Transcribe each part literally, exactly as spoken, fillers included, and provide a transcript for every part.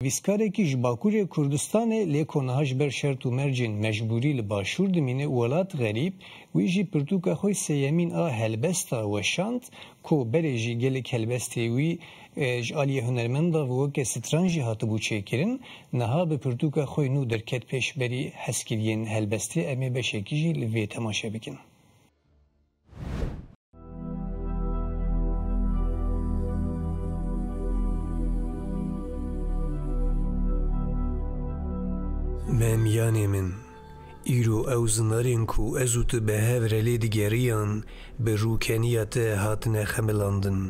Nivîskarekî ji Bakurê Kurdistanê, lê ku niha ji ber şert û mercên mecbûrî li Başûr dimîne û welat xerîb, wî jî pirtûka xwe sêyemîn a helbesta weşand, ku berê jî gelek helbestê wî, e, ji aliyê hunermenda ve weke stranjî hatibû çêkirin, niha bi pirtûka xwe nû derket pêşberî hezkiriyên helbestê. Em ê beşekî jî li vê temaşe bikin. Memiyanê min, îro ew zinarên ku ez û tu bi hev re lê digeriyan, bi rûkeniya te hatine xemilandin.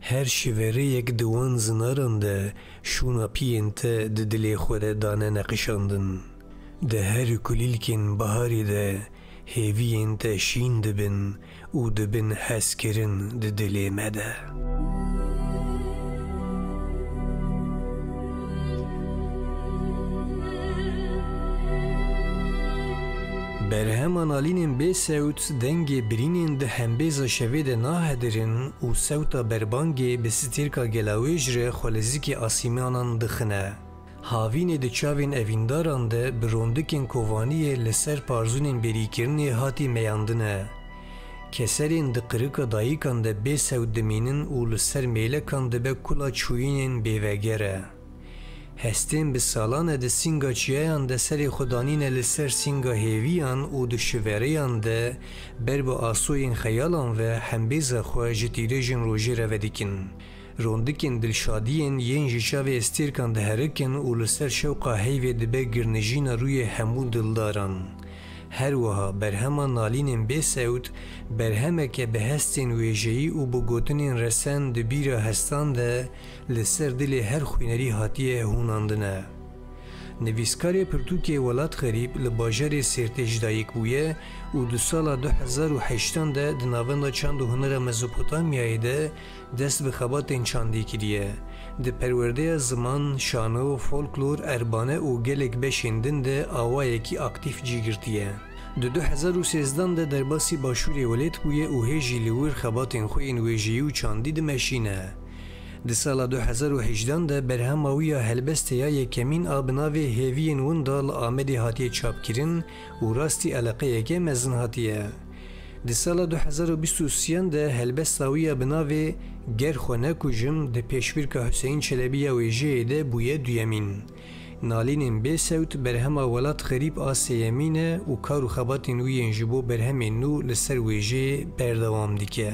Her şivereyek di wan zinaran de şûna piyên te di dilê xwe de dane neqişandin. Di her kulîlkên biharê de hêviyên te şîn dibin û dibin hezkirin di dilê me de. Berhema nalînên bê sewt dengê birînên di hembêza şevê de nahedirin û sewta berbangê bi stêrka gelawêj re xwe li zikê asîmanan dixine. Havînê di çavên evîndaran de bi rondikên kovaniyê li ser parzûnên bêrîkirinê hatî meyandine. Keserên di qirika dayikan de bê sewt dimînin û li ser mêlekan dibe kula çûyînên bêvegere. Hestên bi salan e di sînga çiyayan de serê xwe danîne li ser sînga hêviyan û di şivereyan de ber bi asoyên xeyalan ve hembêza xwe ji tîrêjên rojê re vedikin. Rondikên dilşadiyên yên ji çavê stêrkan diherikin û li ser şewqa heyvê dibe girnijîna rûyê hemû dildaran. Her wiha berhema nalînên bê sewt, berhemeke bi hestên wêjeyî û bi gotinên resen di bîra hestan de li ser dilê her xwînerî hatiye hûnandine. Nivîskarê pirtûkê Welat Xerîb li bajarê Sêrtê ji dayik bûye û di sala du hezar û heştan de di Navenda Çand û Hunera Mezopotamyayê de dest bi xebatên çandî kiriye. Di perwerdeya ziman, şano, folklor, erbane û gelek beşên din de awayekî aktîf cî girtiye. Di du hezar û sêzdan de derbasî Başûrê Welêt bûye û hê jî li wir xebatên xwe yên wêjeyî û çandî dimeşîne. Di sala du hezar û hejdan de berhema wî ya helbestê ya yekemîn a bi navê Hêviyên Winda li Amedê hatiye çapkirin û rastî eleqeyeke mezin hatiye. Di sala du hezar û bîst û sêyan de helbesta wî ya bi navê Ger Xwe Nekujim di pêşbîrka Huseyîn Çelebî ya wêjeyê de bûye duyemîn. Nalînên bê sewt berhema Welat Xerîb a sêyemîn e û kar û xebatên wî yên ji bo berhemên nû li ser wêjeyê berdewam dike.